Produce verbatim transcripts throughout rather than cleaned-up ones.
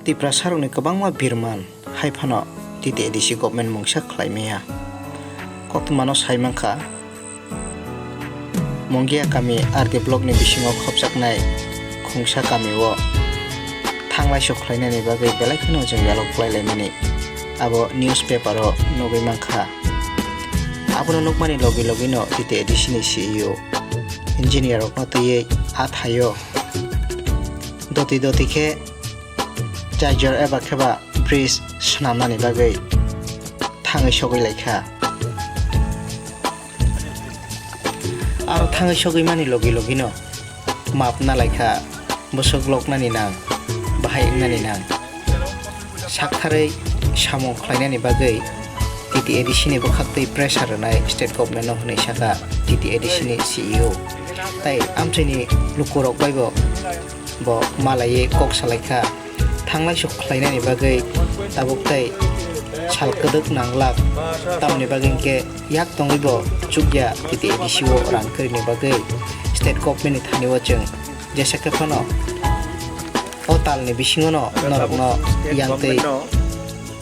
Tiprasarokni kwbangma birman hai phano T T A D C government mungsa khlai maya. Koktwmano sai mankha, Mongia kami R D block ni bisingo khopjaknai Khungsa kamio thanglai sok khlainani bagwi belai kheno jwngjalo khlai laimani abo newspaper o nugwi mankha. Abono nukmani logi logino T T A D C ni C E O engineer rokno twiwi a thaio doti doti khe charger eba kheba bridge swnamnani bagwi thangwi sogwi laikha. Aro thangwi sogwi mani logi logino map na laikha, bwswk loknani nang, bahai wngnani nang. Saktharwi samung khlainani bagwi T T A D C ni bwkhaktwi pressure rwnai state government no hwnwi sakha T T A D C ni C E O. Tai amchaini lukurok baibo bo malaiwi kok salaikha. Thanglai sok khlainani bagwi tabuk tei sal kwdwk nanglak, tamoni bagwi hinkhe yak tongwi bo chukya T T A D C o rang kwrwini bagwi state government ni thani o chwng jesa khe phano o talni bisingo no norokno yang twi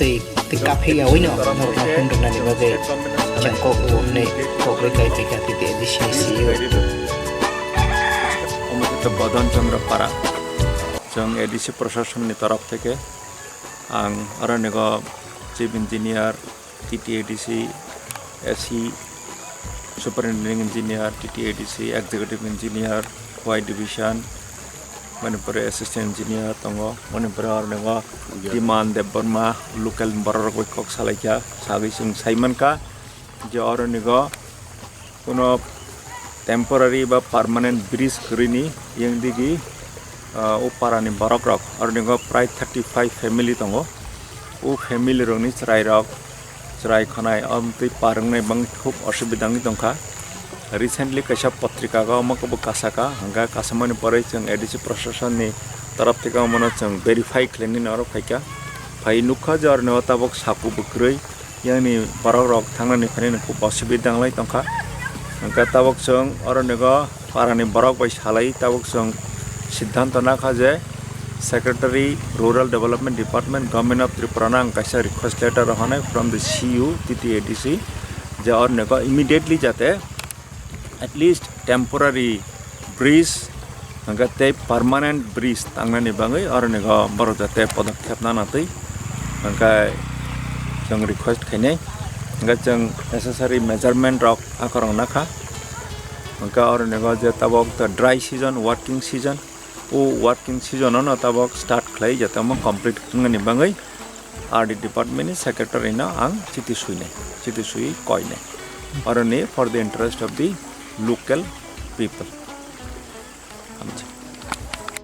twi twi kaphik yaui no norokno hum rwnani bagwi chwng kok rw hwnwi kok rwkha tei kha T T A D C ni C E O. Omo khe to Bodon Chandra Para. Chwng A D C Prasashan ni torof theke ang aro nigo Chief Engineer, T T A D C, A C, Superintending Engineer, T T A D C, Executive Engineer, Khowai Division, Manipuri Assistant Engineer tongo, Manipuri aro nigo Diman Debbarma, local borok rok bai kok salaikha, sagwi chwng sai mankha je oro nigo kuno temporary ba permanent bridge kwrwini yang digi, ah, o parani borok rok oro nigo prai thirty five family tongo. O family rokni chwrai rok, chwrai khwnai, amtwi par wngnai bangwi khub osubida wngwi tongkha. Recently kaisa potrika o omo kebo kasaka, hwnkhe kasamani pore chwng A D C Prasashan ni torof theke omono chwng verify khlainani oro phaikha. Phai nukha je oro nigo tabuk saku bwkrwi, yang ni borok rok thangnani phainani khub osubida wnglai tongkha. Hwnkhe tabuk chwng oro nigo parani borok bai salai tabuk chwng siddhanto nakha je Secretary Rural Development Department, Government of Tripura no ang kaisa request letter rohornai from the C U T T A D C je oro nigo immediately jate at least temporary bridge hwnkhe tei permanent bridge tangnani bagwi oro nigo borok jate podokkhep nana twi hwnkhe chwng request khainai hwnkhe chwng necessary measurement rok akhorok nakha hwnkhe oro nigo je tabuk dry season, working season, o working season no tabuk start khlai jate omo complete wngnani bagwi R D department ni secretary no ang chiti suinai, chiti sui koinai. Aroni for the interest of the local people. Hamjak.